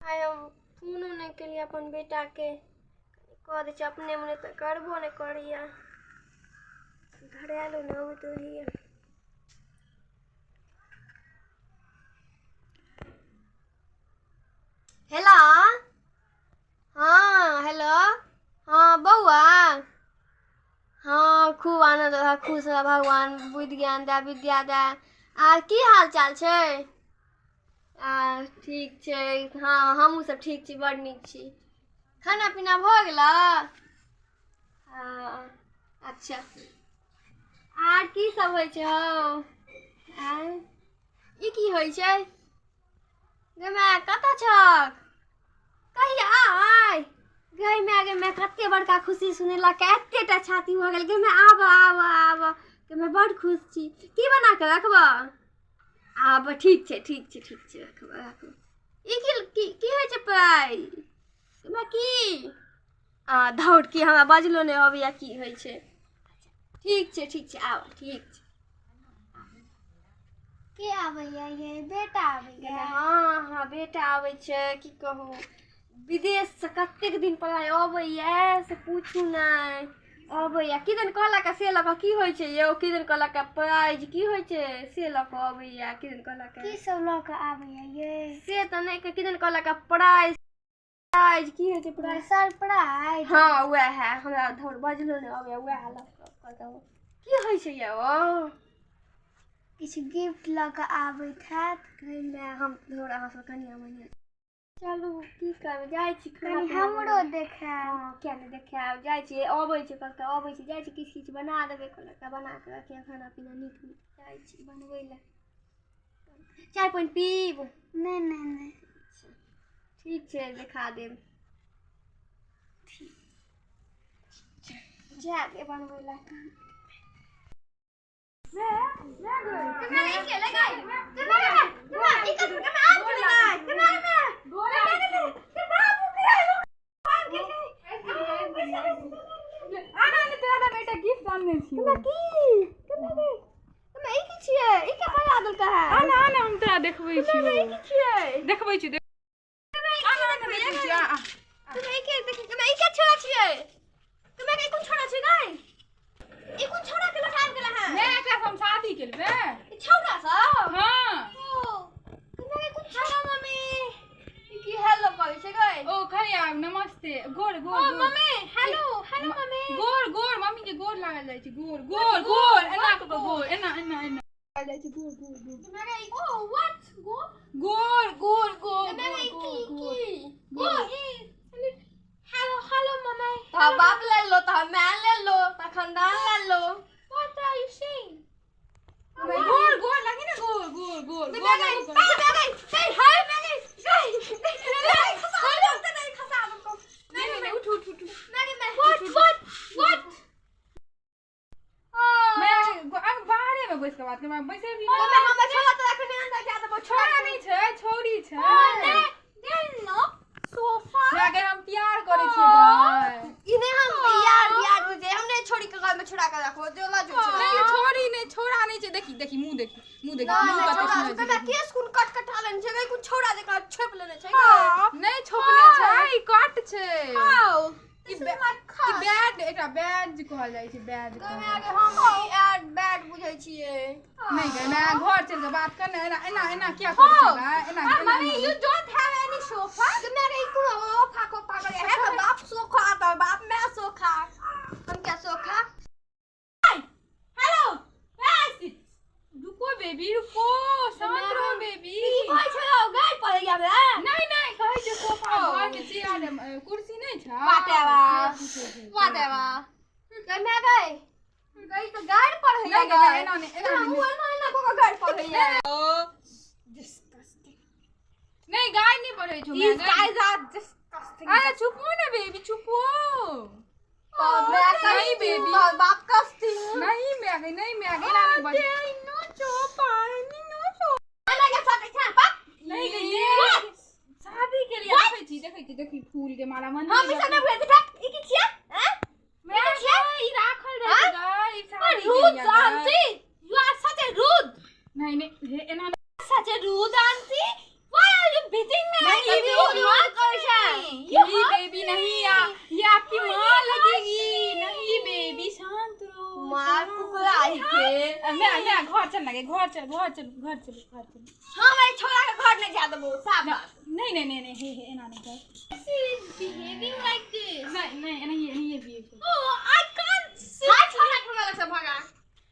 आइ हम फोनो नहि केलियै अपन बेटाके, कऽ दै छियै अपने मने तऽ करबो नहि करैया, धरायलो नहि अबैत रहैया। हेलो, हाँ हेलो, हाँ बौआ, हाँ खूब आनंद रह, खुश रह, भगवान बुद्धि ज्ञान दए, विद्या दए। आ की हाल चाल छै? आ ठीक छै, हाँ हमहूँ सब ठीक छी, बड़ नीक छी। खाना पीना भऽ गेलै? हाँ अच्छा, आर की सब होइ छै हौ? आँय ई की होइ छै? गे माय कतऽ छक? कहिया आय? गै माय, गे माय कते बड़का खुशी सुनेलक, एते टा छाती भऽ गेल। गे माय आब आब आब, गे माय बड़ खुश छी। की बना कऽ रखबह? आब ठीक छै, ठीक छै, ठीक छै, रखबह राखबह। ई की की होइ छै पाइ? गे माय की आ धौर की हमरा बजलो नहि अबैया की होइ छै। ठीक छै, ठीक छै, आब ठीक छै। के आबैया ये? बेटा आबैया? हाँ हाँ बेटा आबै छै। की कहू, विदेशसँ कतेक दिन पर आइ अबैया से पूछू नहि। अबैया किदन कहलक से लऽ कऽ की होइ छै यौ? किदन कहलक प्राइज की होइ छै से लऽ कऽ अबैया, किदन कहलक की सब लऽ कऽ आबैया ये? से तऽ नहि, किदन कहलक प्राइज, प्राइज की होइ छै? Prize, surprise. हाँ वएह है, हमरा धौर बजलो नहि अबैया, वएह लऽ कऽ की होइ छै यौ? किछु गिफ्ट लऽ कऽ आबैत हैत। हम धौर अहाँ सब कनिया मनिया चलू की करबै, जाइ छी कनि हमरो देखायब। हाँ किया नहि देखायब, जाइ छी, अबै छै कहलकै अबै छै, जाइ छी किछु किछु बना देबै कहलकै, बना कऽ रखियै खाना पीना नीक नीक, जाइ छी बनबै लए। चाय पानि पीब? नहि नहि नहि, ठीक छै, देखा देब। ठीक जाय बनबै लए। नमस्ते, गोर गोर मम्मी, हेलो हेलो मम्मी, गोर गोर मम्मी के गोर लागल जाइ छै, गोर गोर गोर एना कऽ कऽ गोर एना एना एना जाइ छै, गोर गोर गोर। ओ what गोर गोर गोर गोर गोर। हेलो हेलो मम्मी, तऽ बाप ले लो, तऽ माय ले लो, तऽ खानदान ले लो। What are you saying? गोर गोर लागी ना, गोर गोर गोर मैं गई, मैं गई, हे हाय मैं गई, गई खसा दो, नहीं खसा दो, नहीं नहीं, उठ उठ उठ, मैं गई, मैं what what what. मैं अब बाहरे में बैस के बात करबै, बैसे भी मैं हम छोड़ा तो रखने अंदर जा देबो, छोड़ा नहीं छै, छोरी छै। नहीं there no sofa. अगर हम प्यार करै छियै गै, ई नहीं हम यार यार बुझे, हम नहीं छोड़ी के घर में छोड़ा के रखो, जो ला जो नहीं छोड़ी नहीं, छोड़ा नहीं छै। देखी देखी मुंह, देखी मुंह, देखी मुंह कते सुंदर छै। केस कुन कट कटा लेने छै, कुन छोड़ा जका छोप लेने छै। नहीं छोपने छै, ई कट छै। How ई बेड, एकरा बेड कहल जाइ छै, बेड। गै आगे हम ई यार बेड बुझै छियै। नहीं गै मैं घर चल के बात कर, एना एना एना किया करै छै गै? एना एना mummy you don't have any sofa. गै मैं ई कोनो सोफा को पागल है, तो बाप सोखा आता, बाप मैं सोखा, हम क्या सोखा? हेलो रुको बेबी, रुको, शांत रहो बेबी। की कहै छै यौ? गाय पड़ैया हमरा? नहीं नहीं, कहै छै सोफा घर के चेयर कुर्सी नहीं छै। वाटेवा वाटेवा, गै मैं गई गई तो गाय पड़ैया। नहीं गै एना नहीं, एना नहीं, एना एना को गाय पड़ैया। डिस्गस्टिंग। नहीं गाय नहीं पड़ै छौ। These guys are disgusting. अरे चुप हो ना बेबी, चुप हो। मैं नहीं बेबी, बाप कस्ती नहीं मैं गई, नहीं मैं गई, ना नहीं बच नो सोफा, नो सोफा, एना के साथे छा बाप नहीं गई। ये शादी के लिए देखै छी, देखै छी, देखी फूल के माला मन हम ई सब नहीं बुझै छी। ई की छियै? हैं मैं छियै ई राखल रहै छै गै, ई शादी के rude लिए। Aunty, you are such a rude. नहीं नहीं, हे एना such a rude aunty, why are you beating me? नहीं, like a rude. थे। मैं घर चल लगे, घर चल घर चल घर चल घर चल। हम एहि छोरा के घर नहीं जा देबो, साफ बात। नहीं नहीं नहीं नहीं, हे हे एना नहीं कर। She is behaving like this. नहीं नहीं, एना ये नहीं, ये बिहेव कर। Oh, I can't sit. हाय छोरा के हमरा लग से भगा।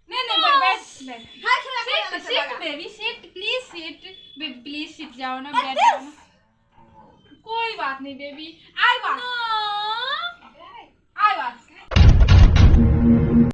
नहीं नहीं, बैठ बैठ बैठ। हाय छोरा के हमरा लग सिट से सिट भगा। Baby sit, please sit baby, please sit जाओ ना, बैठ जाओ ना। कोई बात नहीं बेबी, आई बात।